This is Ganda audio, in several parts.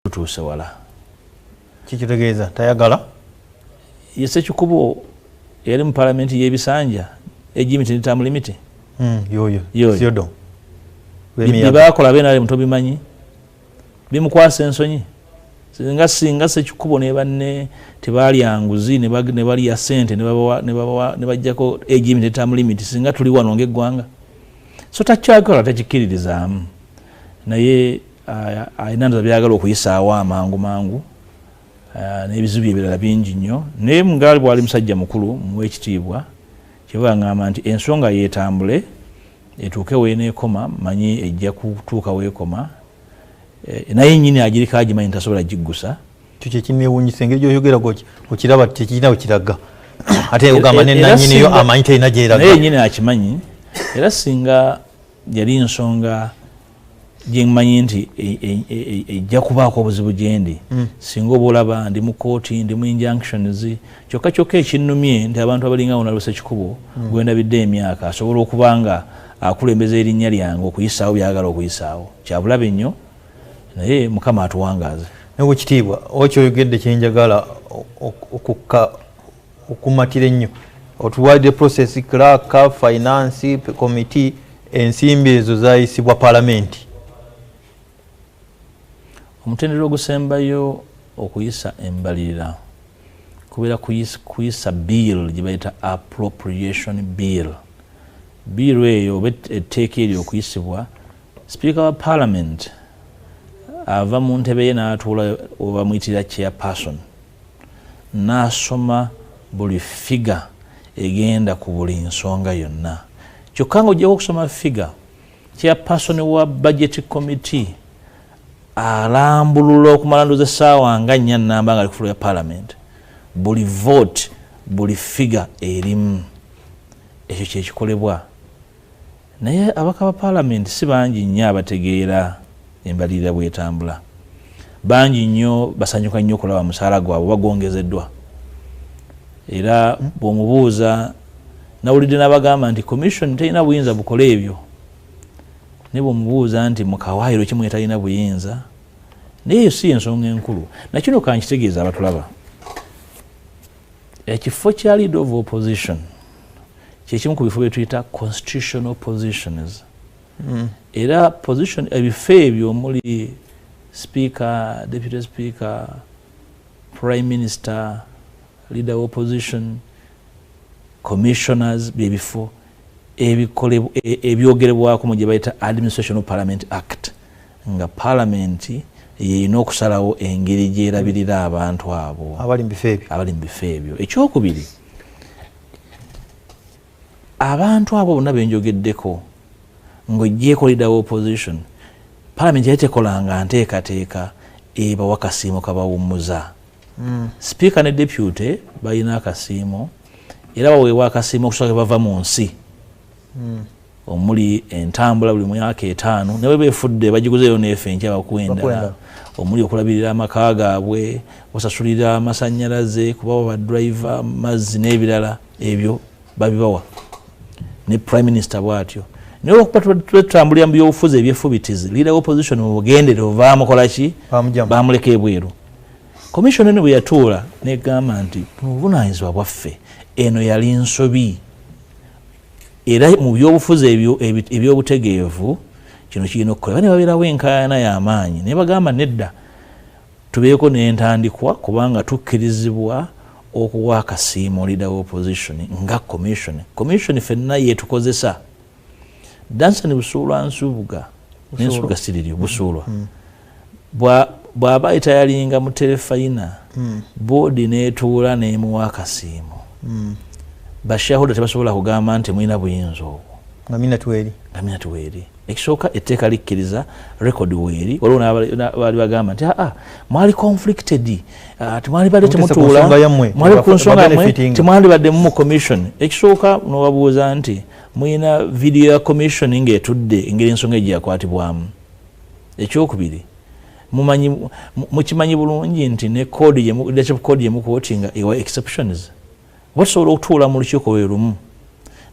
Tutuuse wala. Kikitegeeza tayagala. Ye Sekikubo yali mu palamenti y'ebisanja, age limit ne term limit. Yoyo. Yoyo. Siodo. Byebakola benale mutobimanyi, bimukwasa ensonyi. Singa Sekikubo ne banne tebalya nguzi, ne balya sente, ne bajjako age limit ne term limit, singa tuli wano ng'eggwanga. So takyakola, takikkiririzaamu, naye alina ndoza byagala okuyisaawo amangu mangu, n'ebizibu ebirala bingi nnyo. Naye ngaali bwali musajja mukulu, muwe ekitiibwa. Kyeva ngamba nti ensonga yeetambule etuuke weeneekoma, manyi ejja kutuuka weekoma. Naye nnyini agiriko agimanyi, ntasobola giggusa. Kyo kyekinewunyisa, engeri gyoyogera okiraba tekirina wekiraga, ate ogamba Era nenanyiniyo amanyi terina gyeraga. Naye nyini akimanyi. Era singa yali nsonga gyemanyi nti ejja kubaako obuzibu gyendi, singa oba olaba ndi mu kooti, ndi mu injunctions. Kyokka kyokka ekinnumye nti abantu abalinga Honorable Sekikubo, gwendabidde emyaka, asobola okuba nga akulembeza erinnya lyange okuyisaawo byagala okuyisaawo. Kyabulabe nnyo, naye Mukama atuwangaaze. Naye ekitiibwa okyoyogedde, kyenjagala okumatira ennyo, otuwadde process, clerk, finance committee, ensimbi ezo zayisibwa palamenti. Omutendera ogusembayo okuyisa embalirira kubeera kuyisa bill gye bayita appropriation bill. Bill eyo oba etteeka eryo okuyisibwa, sipiika wa parliament ava mu ntebe ye n'atuula oba bamuyitira chairperson, n'asoma buli figure egenda ku buli nsonga yonna. Kyokka nga ojjako okusoma figure, chairperson wa budget committee alambulula okumala ndoza essaawa nga 4 namba nga ali ku floor ya parliament, buli vote, buli figure erimu. Ekyo kyekikolebwa, naye abaka ba parliament si bangi nnyo abategeera embalirira bwetambula. Bangi nnyo basanyuka nnyo okulaba musaala gwabwe bagwongezeddwa. Era bw'omubuuza, nawulidde n'abagamba nti commission terina buyinza bukola ebyo, naye bw'omubuuza nti mukawaayiro kimu talina buyinza. Naye eyo si ensonga enkulu. Nakino kankitegeeza abatulaba, ekifo kya leader of opposition kyekimu ku bifo byetuyita constitutional positions. Era position, ebifo ebyo omuli speaker, deputy speaker, prime minister, leader of opposition, commissioners, byebifo ebyogerebwako mu gye bayita Administration of Parliament Act, nga parliament yeyina okusalawo engeri gyerabirira abantu abo abali mu bifo ebyo. Abali mu bifo ebyo. Ekyokubiri, abantu abo bonna benjogeddeko, ng'ogyeko leader wa opposition, parliament yali tekolanga nteekateeka ebawa kasiimo kabawummuza. Speaker ne deputy balina akasiimo, era baweebwa akasiimo okusooka bava mu nsi, omuli entambula buli myaka 5, ne bwe beefudde bagiguzeeyo neefe enkya bakuwa endala, Bakuwa. Omuli okulabirira amaka gaabwe, osasulira amasanyalaze, kubawa badriver, mazzi n'ebirala, ebyo babibawa. Ne prime minister bwatyo. Naye olwokuba tutambulira mu byobufuzi ebyefubitizi, leader opposition mu bugendere ovaamukola ki? Bamugyamu. Bamuleka ebweru. Commission eno bwe yatuula negamba nti mu buvunanyizibwa bwaffe eno yali nsobi, era mu byobufuzi ebyobutegeevu kino kirina okukola. Ne babeerawo enkaayana y'amaanyi, naye bagamba nedda, tubeeko n'entandikwa, kubanga tukkirizibwa okuwa akasiimo leader wa opposition nga commission. Commission fenna yetukozesa. Danson Busuulwa Nsubuga, nensubuga siriryo Busuulwa, bw'aba etayalinga mu terefayina, boodi n'etuula n'emuwa akasiimo, bashareholder tebasobola kugamba nti mulina buyinza obwo. Nga minute weeri. Nga minute weeri. Ekisooka, etteeka likkiriza, record weeri. Waliwo baali bagamba nti aa mwali conflicted, temwali badde Muteesa ku temutuula nsonga yammwe, mwali ku nsonga yammwe, babenefitinga. Temwandibadde mu commission. Ekisooka, nobabuuza nti mulina video ya commission ng'etudde, engeri ensonga egyo yakwatibwamu? Ekyokubiri, mukimanyi bulungi nti ne code leadership code yemuquotinga ewa exceptions, oba tusobola okutuula mu lukiiko lwe lumu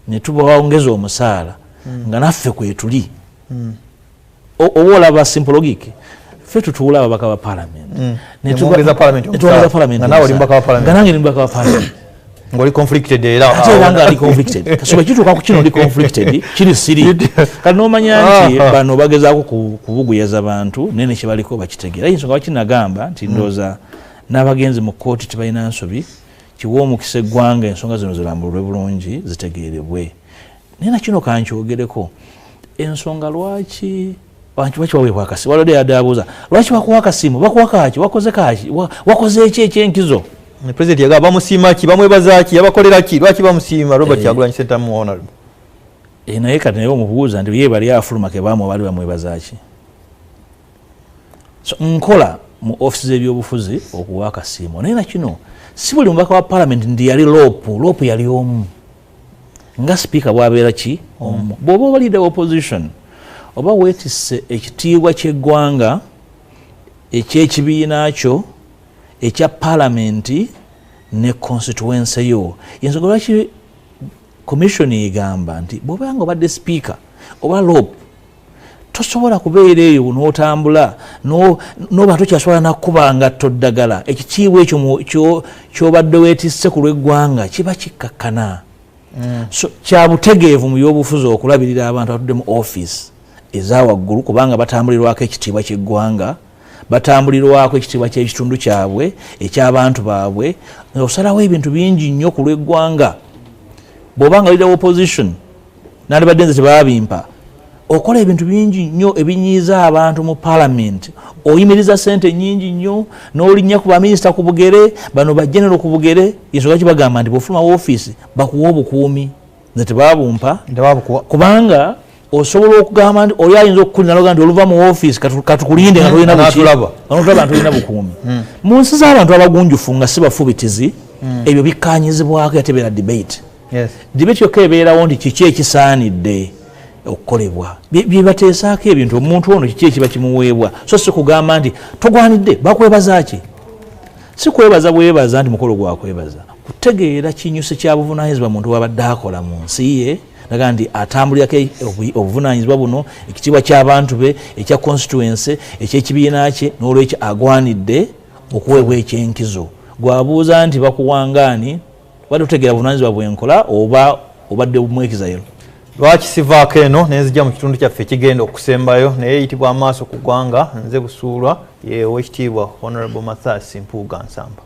ne tubawongeza omusaala nga naffe kwetuli. Oba olaba simple logic, Ffe tutuula ababaka ba parliament, Nemwongeza parliament netwongeza omusaala. Parliament Nga naawe oli mubaka wa omusaala. parliament. Nga nange ndi mubaka wa parliament. Ng'oli conflicted era. Ate era nga ali conflicted, kasoba kituuka ku kino, ndi conflicted, kiri siri. Kati nomanya nti bano bagezaako kubuguyaza bantu, naye nekyebaliko bakitegeera. Ensonga lwaki nagamba nti ndowooza n'abagenzi mu kkooti tebalina nsobi, kiwa omukisa eggwanga ensonga zino zirambululwe bulungi, zitegeerebwe. Naye nakino kankyogereko, ensonga lwaki bantu lwaki baweebwa akasiimo. Walodde yadde abuuza lwaki bakuwa akasiimo, bakuwa kaki, wakoze kaki, wakoze eki ekyenkizo? President yagamba bamusiima ki, bamwebaza ki, yabakolera ki, lwaki bamusiima Robert Eh. Kyagulanyi Ssentamu honorable? Eh, naye kati naye omubuuza nti ye bali afuluma kebamu bali bamwebaza ki? So nkola mu ofisi z'ebyobufuzi okuwa akasiimo, naye nakino si buli mubaka wa parliament nti yali LOP. LOP yali omu nga sipiika bwabeera ki omu. Bw'oba oba leader opposition, oba weetisse ekitiibwa ky'eggwanga, ekyekibiina kyo, ekya palamenti ne constituency yo. Ensonga lwaki commission egamba nti bw'oba nga obadde sipiika oba LOP, tosobola kubeera eyo n'otambula noba tokyasobola nakuba ngatto ddagala, ekitiibwa ekyo kyobadde weetisse ku lw'eggwanga kiba kikkakkana. So kyabutegeevu mu byobufuzi okulabirira abantu abatudde mu office eza waggulu, kubanga batambulirwako ekitiibwa ky'eggwanga, batambulirwako ekitiibwa ky'ekitundu kyabwe, ekyabantu baabwe. Osalawo ebintu bingi nnyo ku lw'eggwanga. Bw'oba nga leader opposition, nandibadde nze tebabimpa, okola ebintu bingi nnyo ebinyiiza abantu mu parliament, oyimiriza sente nyingi nnyo, n'olinnya ku baminisita ku bugere, bano bagenero ku bugere. Ensonga kibagamba nti bwofuluma woofiisi bakuwa obukuumi, nze tebabumpa. Tebabukuwa. Kubanga osobola okugamba nti oli ayinza okukulina nti oluva mu woofiisi katukulinde nga tolina buki. N'atulaba. Nga n'otulaba nga tolina bukuumi. Mu nsi z'abantu abagunjufu nga si bafubitizi, ebyo bikkanyizibwako, yatebeera debate. Debate yokka ebeerawo nti kiki ekisaanidde okukolebwa. Bye bateesaako ebintu, omuntu ono kiki ekiba kimuweebwa, so si kugamba nti togwanidde bakwebaza ki. Si kwebaza bwebaza nti mukolo gwakwebaza, kutegeera kinyusi kya buvunanyizibwa muntu wabadde akola mu nsi ye, naga nti atambulirako obuvunanyizibwa buno, ekitiibwa ky'abantu be, ekya constituency, ekyekibiina kye, n'olwekyo agwanidde okuweebwa ekyenkizo. Gwabuuza nti bakuwangaani, badde tutegeera buvunanyizibwa bwenkola oba obadde mwekizayo. Lwaki sivaako eno nenzija mu kitundu kyaffe ekigenda okusembayo, naye eyitibwa Amaaso ku Ggwanga. Nze Busuulwa, ye Owekitiibwa Honorable Mathias Mpuuga Nsamba.